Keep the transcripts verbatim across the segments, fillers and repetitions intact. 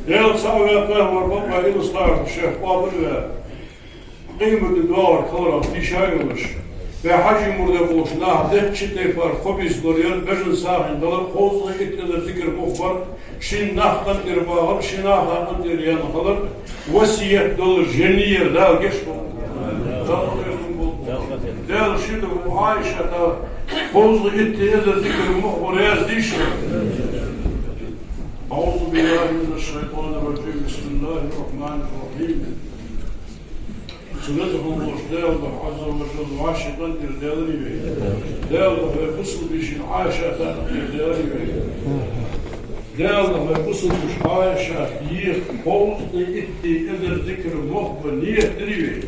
Даьла цаӀ ваьккха вар бакъваь Илисхан-Юртара шоай къоабал а ваь, къематди доагӀар хиларах тийша йолаш, вай Хьажий мурдаш болча наха дечча тайпара кхо бийса лораер, бежан сагӀийна хилар, кховзткъеи итт эзар зикар мух бар, ший нах къинтӀера багӀар, ший наха къинтӀера яьнна хилар, васкет долаш жиннийер Дала гешт долда. Дала шийна Ӏайшата кховзткъеи итт эзар зикар мух бар раьза дийша. أعوذ بالله من الشيطان الرجيم. بسم الله الرحمن الرحيم. Цу веза хинна волча Даьла духьа, Ӏазза ва жалла, вӀаший къинтӀера даьларий вай. Даьла духьа вай бусалба йишийна Ӏайшата къинтӀера даьларий вай. Даьла духьа вай бусалба йиша Ӏайшата еха кховзткъеи итт эзар зикар мух ба ният дирий вай.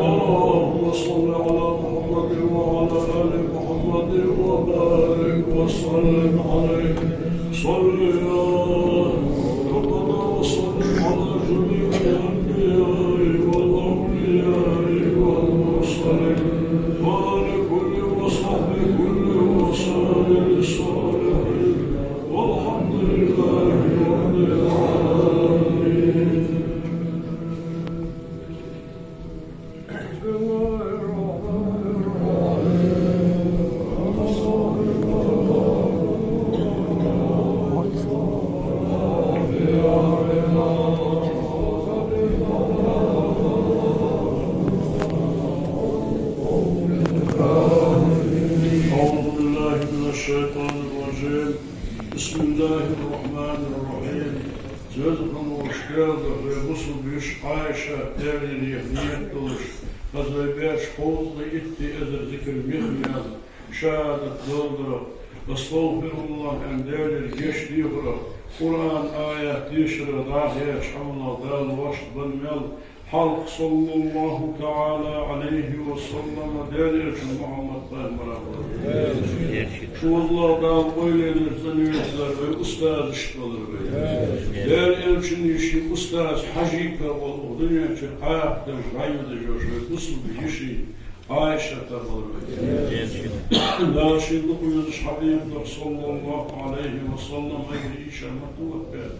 اللهم صل على محمد وعلى آل محمد وبارك وسلم عليه. صل يا ربنا وسلم على جميع الأنبياء والأولياء والمرسلين وآل كل وصحبه كل وسائر الصالحين. والحمد لله رب العالمين. بسم الله الرحمن الرحيم. أعوذ بالله من الشيطان الرجيم. بسم الله الرحمن الرحيم. Цеза хинна волча Даьла, вай бусалба йиша Ӏайша, Даьлагара ният долаш, аз вай баьча кховзткъеи итт эзар зикар мех мел, шахӀадат даларах, أستغفر الله аьнна, Даьлагара гешт дехарах, Къуръан аят дешарах дӀахаьча Ӏамалах Дала воашта бенна мел, хьалха صلى الله تعالى عليه وسلم Даьла элчан Мухьаммад пайхамарах. Шоана Дала къойланаш, цӀанвецлар вай устазаш хилар вай. Даьла элчан йиший устаз Хьажийка вола укх дунен чу кхахдеш, дӀайодаш йола вай бусалба йиший Ӏайшата балар. Дала шийна лакхвезаш хьабибах, صلى الله عليه وسلم, айгара ийшар ма тувттабаьб.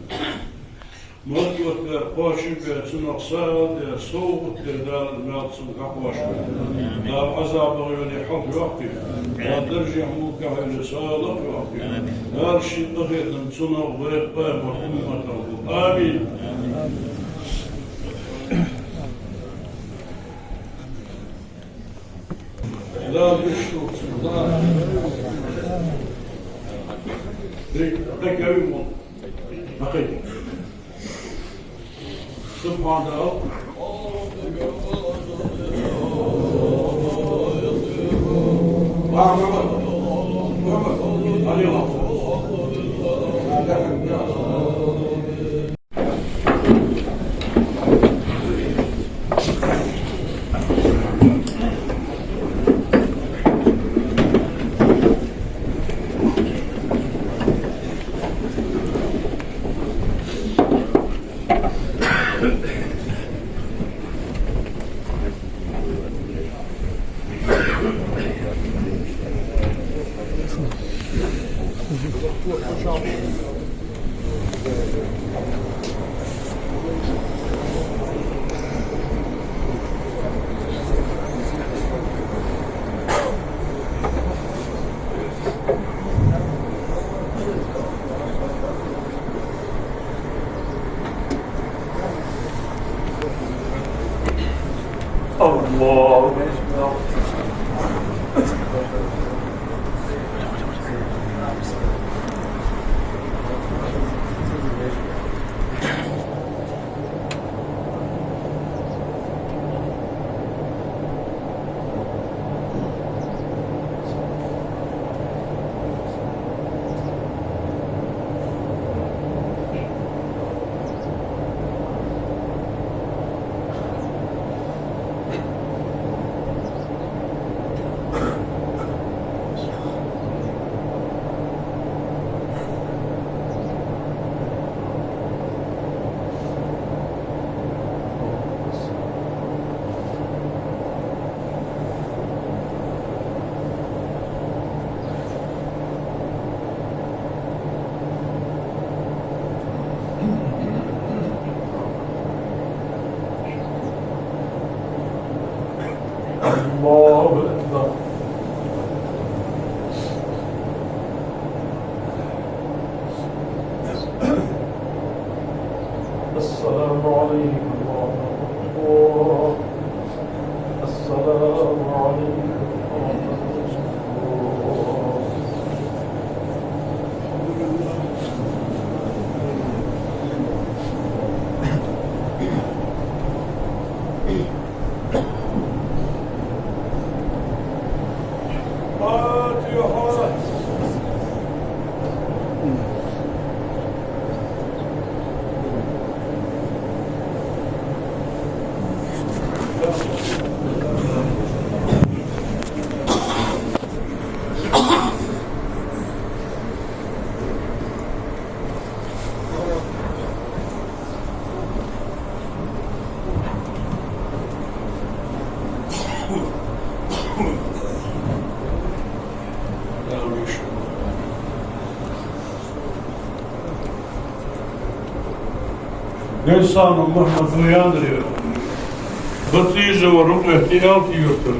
Ма тувттабаьб, кхоачашбаьб, цунах сагӀа даь, совгӀат даь Дала маьл цунга хьакхоачашбойла. Дала Ӏазабах йолий хьалхайоаккхийла. Дала даржехь, мулках йолий сагӀа лакхйоаккхийла. Дала ший къахетам цунах, вай пайхамара умматах лолда. Амин. Дала вешта долча, Дала. Эй, дӀакхайка вай мо. ДӀакхайка. سبحان الله. الله أكبر. الله أكبر. السلام عليكم ورحمة الله. السلام عليكم ورحمة الله. فاتحة. Гайсанов Мухьмад ва Яндаре, Батижева Рукъет Ялта юртара,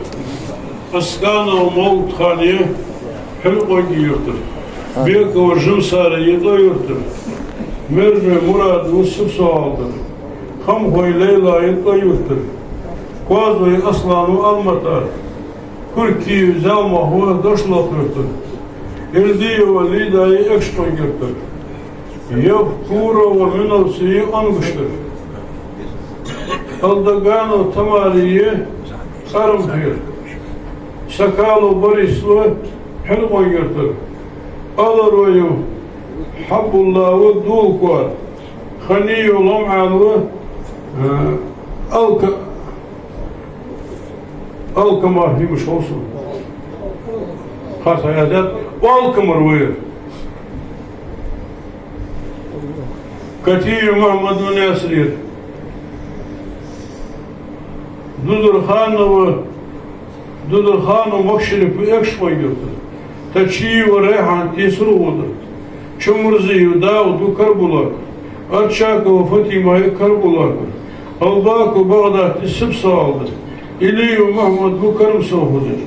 Асканов Мовлатхан я Хьилкъонгий юртара, Бекова Жансара я ТӀой юртара, Мержой Мурад ва Сусоалтара, Хамхой Лейла я ТӀой юртара, Коазой Аслан ва Алматара, Куркиев Зелмах ва Дошлакъ юртара, Эльдиева Лида я Экажкъонгий юртара, Евкурова Миновца я Онгуштара, Алдаганова Тамара я Къарамхера, Сакалов Борис ва Хьилкъонгий юртара, Алароев Хьаббулла ва Долакха, Ханиев Ломхьан ва, э, Алка-, Алкама, имаш ховсу. Хаса язят, Алкамара ва ер. Катиев Мухьмад ва Наьсарера, Дузурханова Дударханов Макшарип ва Экажкъонгий-Юртара. Тачиев Райхан Тесаргӏа-Юртара. Чумурзиев Дауд ва Карабулакара. Арчакова Фатима я Карабулакара. Албаков Багӏдад я Сипсагӏалдара. Илиев Мухьмад ва Карамсовхазара.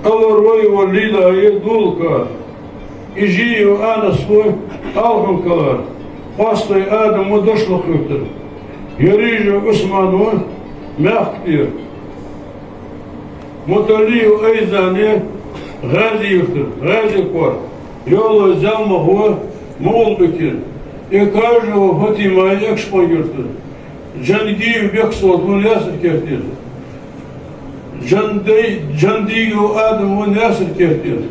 Аларваева Лилия я Долакара. Ижиев Анас ва Алхьан-Калара. Къостой Адам ва Дошлакха-Юртара. Ярижев Ӏусман ва Мехка-Тӏера. Муталиев Айзан я ГӀази-Юртара, ГӀази-Кора. Йовлой Зелмах ва МагӀалбикера. Экажева Фатима я Экажкъонгий-Юртара. Джангиев Бексолт ва Наьсар-Кертера. Джандей-, Джандиев Адам ва Наьсар-Кертера.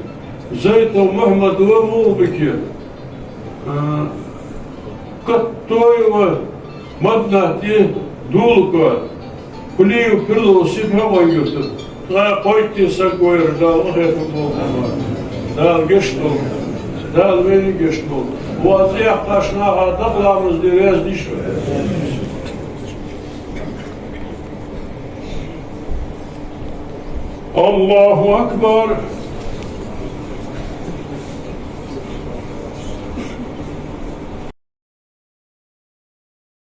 Зайтов Мухьмад ва МагӀалбикера. А, Каттоева Маднат я Долакара. Кулиев Пирдовс я Пхьаван-Юртара. Ткъаь кхойтта саг ва ер, Дала къахетам болба. Дала гешт долда. Дала вайна гешт долда. Вай цӀи яьккхача наха дакъа ламаз де веза дийша. الله أكبر.